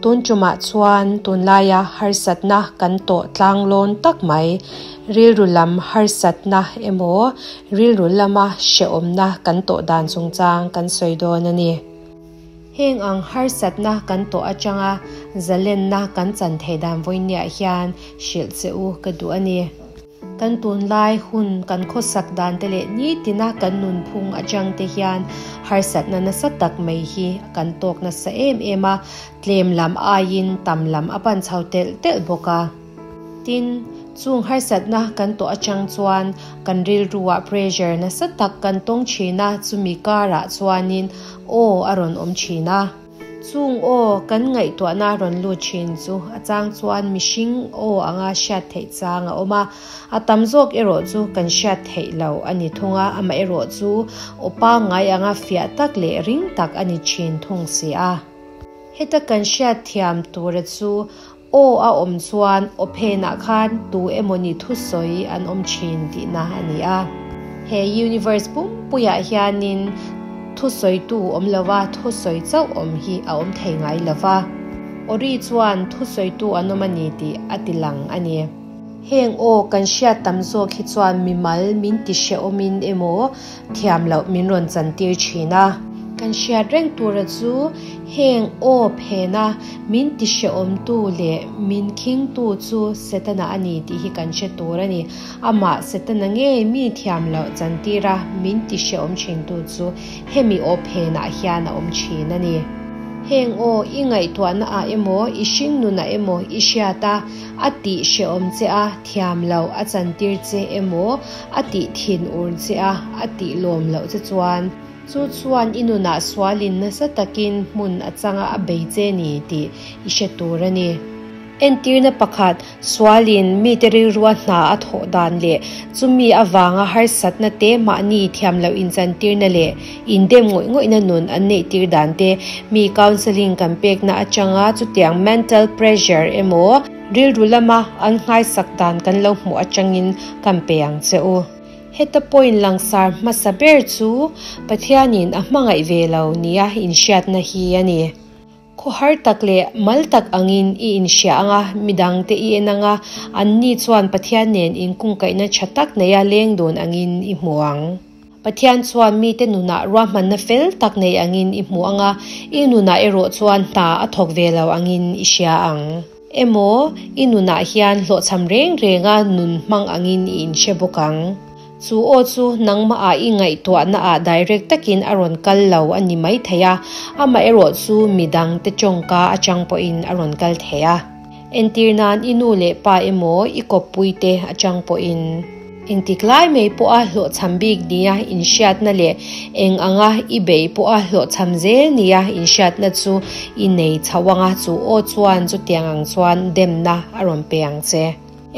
Tun tumah chuan tunlaia harsatna kan tawh tlanglawn tak mai, rilru lam harsatna emaw rilru lama hrehawmna kan tawh dan chungchang kan sawi dawn a ni. Heng ang harsatna kan tawh atanga zalenna kan chan theih dan vawinia hian hrilh che u ka duh a ni. Kan tunlai hun kan khawsak dan te leh nitina kan nunphung atang te hian harsatna nasa tak mai hi kan tawk nasa em em a, tlem lam aiin tam lam a pan chho telh telh bawk a. Tin, chung harsatna kan tawh atang chuan kan rilruah pressure nasa tak kan tawng thin a, chumi karah chuanin aw a rawn awm thin a. Chung aw kan ngaihtuahna rawn lut thin chu a chang chuan mihring aw anga hriat theih chang a awm a, a tam zawk erawh chu kan hriat theih lo a ni thung a, amaherawh chu aw pangngai anga fiah tak leh ring tak a ni thin thung si a. Heta kan hriat thiam tura chu aw a awm chuan aw phenah khan tu emawni thusawi an awm thin tihna a ni a. He universe pumpuiah hianin thusawitu awm lova thusawi chauh awm hi a awm thei ngai lova. Awri chuan thusawitu an awm a ni tih a ti lang a ni. Heng aw kan hriat tam zawk hi chuan mimal min ti hrehawmin emaw thiam loh min rawn chantir thin a. Kan hriat reng tura chu heng aw phena min ti hrehawmtu leh min khingtu chu Setana a ni tih hi kan hre tur a ni. Amah Setana ngei mi thiam loh chantira min ti hrehawm thintu chu hemi aw phenah hian a awm thin a ni. Heng aw i ngaihtuahna ah emaw i hringnunah emaw i hriat a, a tih hrehawm che a, thiam loh a chantir che emaw a tih thin ur che a, a tih lawm loh che chuan chu chuan i nunah sualin nasa takin hmun a changa a bei che ni tih i hre tur a ni. Entirna pakhat, sualin mite rilrua hna a thawh dan leh chumi avanga harsatna te mahni thiam loh inchantirna leh indem ngawih ngawihna nun an neihtir dan te mi counselling kan pekna atanga chutiang mental pressure emaw rilru lama an nghaisak dan kan lo hmuh atangin kan pe ang che u. Heta point langsar hmasa ber chu Pathianin a hmangaih ve lo nia inhriatna hi a ni. Khawhar tak leh mal tak angin i inhria anga, midangte i en anga, anni chuan Pathian nen inkungkaihna tha tak neia leng dawn angin i hmu ang. Pathian chuan mite nunah ruahmanna fel tak nei angin i hmu anga, i nunah erawh chuan hna a thawk ve lo angin i hria ang. Emaw, i nunah hian hlawhchham reng renga nun hmang angin i inhre bawk ang. Chu aw chu nangmah ah i ngaihtuahna ah direct takin a rawn kal lo a ni mai thei a, amaherawh chu midang te tawngka atang pawhin a rawn kal thei a. Entir nan i nu leh pa emaw i kawppui te atang pawhin. Engtik lai mai pawha hlawhchham bik nia inhriatna leh eng anga i beih pawha hlawhchham zel nia inhriatna chu i nei chho anga chu aw chuan chutiang ang chuan demna a rawn pe ang che.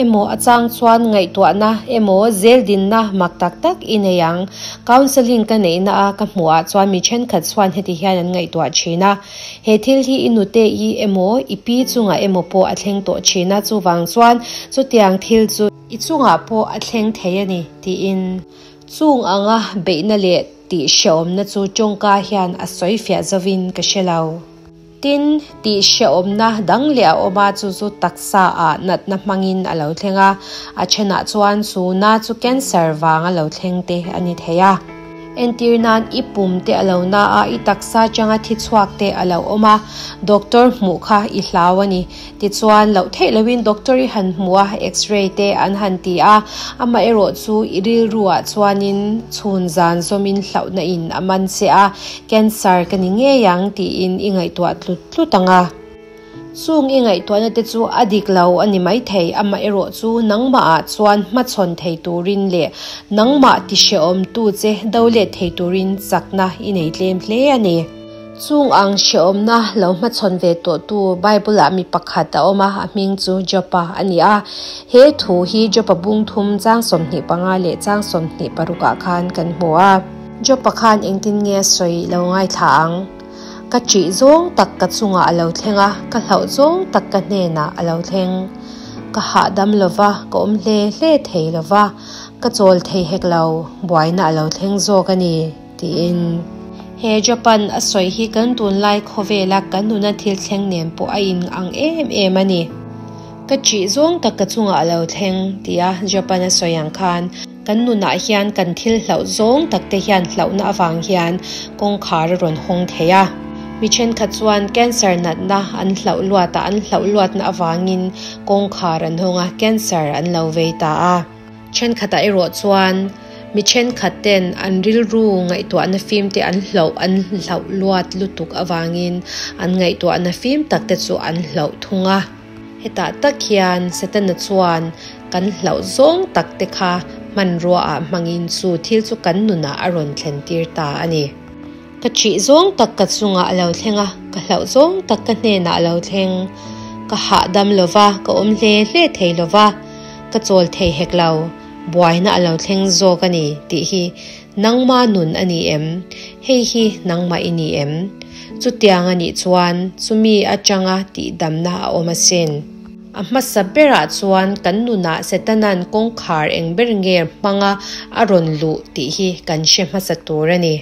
Emaw a chang chuan ngaihtuahna emaw zel dinna mak tak tak i nei ang. Counselling ka neihna a ka hmuh ah chuan mi thenkhat chuan heti hian an ngaihtuah thin a, he thil hi i nute i emaw i pi chungah emaw pawh a thleng tawh thin a, chuvang chuan chutiang thil chu i chungah pawh a thleng thei a ni tiin chung anga beihna leh tih hrehawmna chu tawngka hian a sawi fiah zovin ka hre lo. Tin, tih hrehawmna dang leh a awm a, chu chu taksa ah natna hmangin a lo thleng a, a thenah chuan chu na chu cancer vang a lo thleng te a ni thei a. Entir nan i pum te a lo na a, i taksa atanga thi chhuak te a lo awm a, doctor hmuh kha i hlau a ni. Tichuan, loh theih loin doctor i han hmu a, x-ray te an han ti a, amaherawh chu i rilru ah chuanin chhun zan zawmin hlauhna in a man che a, cancer ka ni ngei ang tiin i ngaihtuah tlut tlut ang a. Chung i ngaihtuahna te chu a dik lo a ni maithei, amaherawh chu nangmah ah chuan hmachhawn thei turin leh nangmah ti hrehawmtu che do let thei turin chakna i nei tlem hle a ni. Chung ang hrehawmna lo hmachhawn ve tawhtu Bible-ah mi pakhat a awm a, a hming chu Jopa a ni a. He thu hi Jopa bung thum chang 25 leh chang 26 ah khan kan hmu a. Jopa khan engtin nge a sawi lo ngaithla ang? Ka ṭih zawng tak ka chungah a lo thleng a, ka hlauh zawng tak ka hnenah a lo thleng. Ka hahdam lo va, ka awm hle hle thei lo va, ka chawl thei hek lo, buaina a lo thleng zawk a ni. Tiin. He Japan a sawi hi kan tunlai khawvela kan nuna thil thleng nen pawh a in ang em em a ni. Ka ṭih zawng tak ka chungah a lo thleng, tia Japan a sawi ang khan kan nunah hian kan thil hlauh zawng tak te hian hlauhna avang hian kawngkhar a rawn hawng thei a. Mi thenkhat chuan cancer natna an hlauh luat a, an hlauh luatna avangin kawngkhar an hawng a, cancer an lo vei ta a. Thenkhatah erawh chuan mi thenkhat ten an rilru ngaihtuahna fim te an hlauh an hlauh luat lutuk avangin an ngaihtuahna fim tak te chu an hlauh thung a. Hetah tak hian Setana chuan kan hlauh zawng tak te kha hmanrua ah hmangin chu thil chu kan nunah a rawn thlen tir ta a ni. Ka ṭih zawng tak ka chungah a lo thleng a, ka hlauh zawng tak ka hnenah a lo thleng. Ka hahdam lo va, ka awm hle hle thei lo va, ka chawl thei hek lo. Buaina a lo thleng zawk a ni tih hi nangma nun a ni em? Hei hi nangmah i ni em? Chutiang a nih chuan chumi atanga tihdamna a awm asin. A hmasa berah chuan kan nunah Setana'n kawngkhar eng ber nge hmanga a rawn luh tih hi kan hre hmasa tur a ni.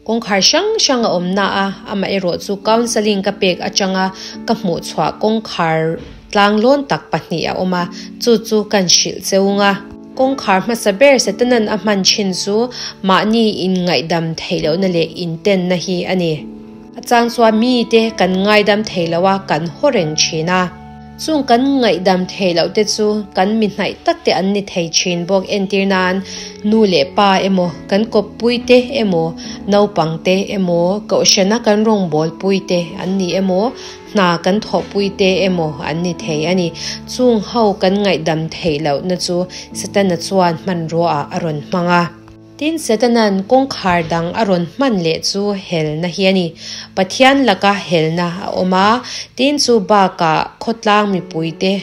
Kawngkhar hrang hrang a awm na a, amaherawh chu counselling ka pek atanga ka hmuh chhuah kawngkhar tlanglawn tak pahnih a awm a, chu chu kan hrilh cheung a. Kawngkhar hmasa ber Setana'n a hman thin chu mahni inngaihdam theih lohna leh intenna hi a ni. A chang chuan mite kan ngaidam thei lo a, kan haw reng thin a. Chung kan ngaihdam theih loh te chu kan mi hnaih tak te an ni thei thin bawk. Entir nan, nu leh pa emaw, kan kawppui te emaw, naupang te emaw, kohhrana kan rawngbawlpui te an ni emaw, hna kan thawhpui te emaw an ni thei a ni. Chung ho kan ngaihdam theih lohna chu Setana chuan hmanrua ah a rawn hmang a. Tin, Setana'n kawngkhar dang a rawn hman leh chu helna hi a ni. Pathian laka helna a awm a, tin chu bakah khawtlang mipuite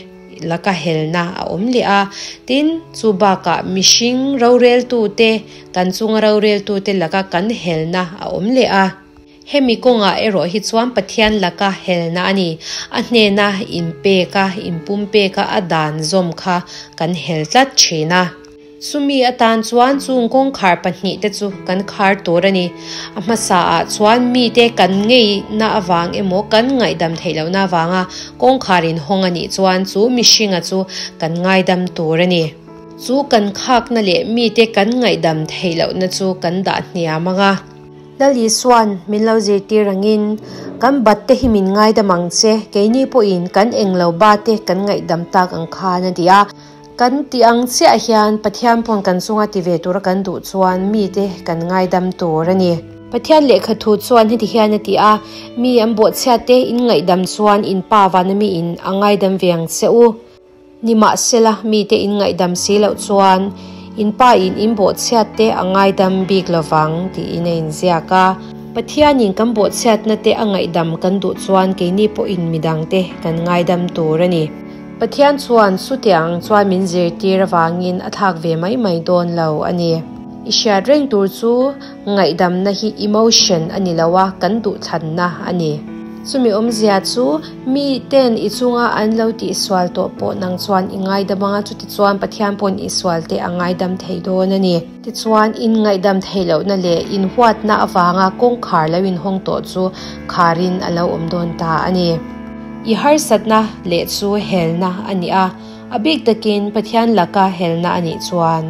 laka helna a awm leh a, tin chu bakah mihring roreltute, kan chunga roreltute laka kan helna a awm leh a. Hemi kawngah erawh hi chuan Pathian laka helna a ni. A hnena inpeka, inpumpeka a dan zawm kha kan hel tlat thin a. Chumi atan chuan chung kawngkhar pahnihte chu kan khar tur a ni. A hmasaah chuan mite kan ngeihna avang emaw kan ngaihdam theih lohna avanga kawngkhar inhawng a nih chuan chu mihringa chu kan ngaidam tur a ni. Chu kan khakna leh mite kan ngaihdam theih lohna chu kan dah hniam ang a. Lal Isua'n min lo zirtir angin, Kan bat te hi min ngaidam ang che, keini pawhin kan englo ba te kan ngaihdam tak ang khan a ti a. Kan tih ang chiah hian Pathian pawn kan chunga ti ve tura kan duh chuan mite kan ngaidam tur a ni. Pathian lehkha thu chuan heti hian a ti a, Mi an bawhchhiat te in ngaihdam chuan in Pa vana mi in a ngaidam ve ang che u. Nimahsela, mite in ngaihdam si loh chuan in Pa in in bawhchhiat te a ngaidam bik lovang tiin a inziak a. Pathianin kan bawhchhiatna te a ngaihdam kan duh chuan keini pawhin midangte kan ngaidam tur a ni. Pathian chuan chutiang chuan min zirtir avangin a thlak ve mai mai dawn lo a ni. I hriat reng tur chu ngaihdamna hi emotion a ni lo a, kan duhthlanna a ni. Chumi awmzia chu mi ten i chunga an lo tihsual tawh pawh nang chuan i ngaidam anga chutichuan Pathian pawhin i sualte a ngaidam thei dawn a ni. Tichuan inngaihdam theih lohna leh inhuatna avanga kawngkhar lo inhawng tawh chu kharin a lo awm dawn ta a ni. I harsatna leh chu helna a ni a, a bik takin Pathian laka helna a nih chuan.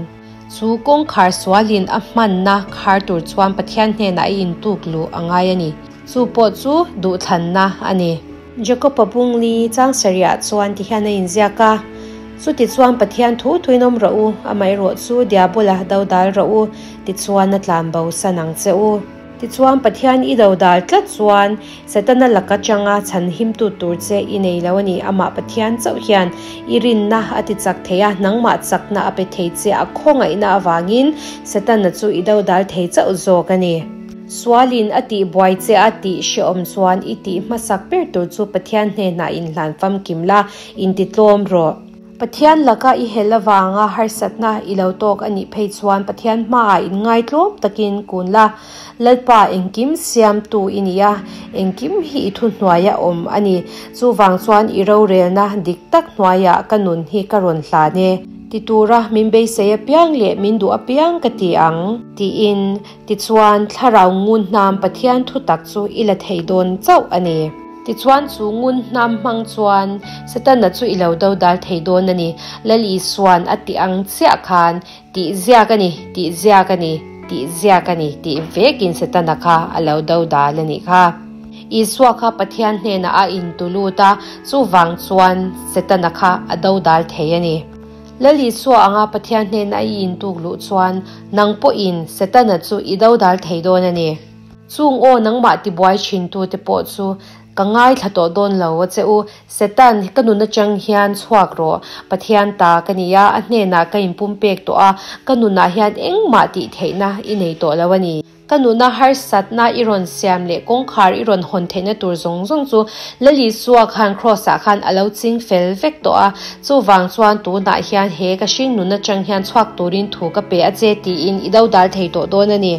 Chu kawngkhar sualin a hmanna khar tur chuan Pathian hnenah i intuk luh a ngai a ni. Chu pawh chu duhthlanna a ni. Jakob-a bungli changsariah chuan tihian a inziak a, Chutichuan Pathian thu thuin awm rawh u, amaherawh chu Diabola dodal rawh u, tichuan a tlan bo san ang che u. Tichuan Pathian i dodal tlat chuan Setana laka changa chhan himtu tur che i nei lo a ni. Amah Pathian chauh hian i rinna a ti chak thei a, nangmah chakna a pe thei che a khawngaihna avangin Setana chu i dodal thei chauh zawk a ni. Sualin a tih buai che a tih hrehawm chuan i tih hmasak ber tur chu Pathian hnenah inhlan famkim la, intitlawm rawh. Pathian laka i hel avanga harsatna i lo tawk a nih phei chuan Pathian hmaah inngaitlawm takin kun la, Lalpa engkim siamtu i ni a, engkim hi i thuhnuaia awm a ni. Chuvang chuan i rorelna dik tak hnuaiah ka nun hi ka rawn hlan e. Ti tura min beisei apiang leh min duh apiang ka ti ang, tiin. Tichuan, thlarau ngun hnam Pathian thutak chu i la thei dawn chauh a ni. Tichuan, chu ngun hnam hmang chuan Setana chu i lo dodal thei dawn a ni. Lal Isuan a tih ang chiah khan, Tih ziak a ni, tih ziak a ni, tih ziak a ni, tih vekin Setana kha a lo dodal a nih kha. Isua kha Pathian hnenah a intulut a, chuvang chuan Setana kha a dodal thei a ni. Lal Isua anga Pathian hnena i intuk luh chuan nang pawhin Setana chu i dodal thei dawn a ni. Chung aw nangmah tibuai thintute pawh chu ka ngaithla tawh dawn lo a che u. Setan, ka nun atang hian chhuak rawh. Pathian ta ka ni a, a hnenah ka inpumpek tawh a, ka nunah hian engmah tih theihna i nei tawh lo a ni. Ka nuna harsatna i rawn siam leh kawngkhar i rawn hawn theihna tur zawng zawng chu Lal Isua khan Kraws-ah khan a lo ching fel vek tawh a, chuvang chuan tunah hian he ka hring nun atang hian chhuak turin thu ka pe a che tiin i dodal thei tawh dawn a ni.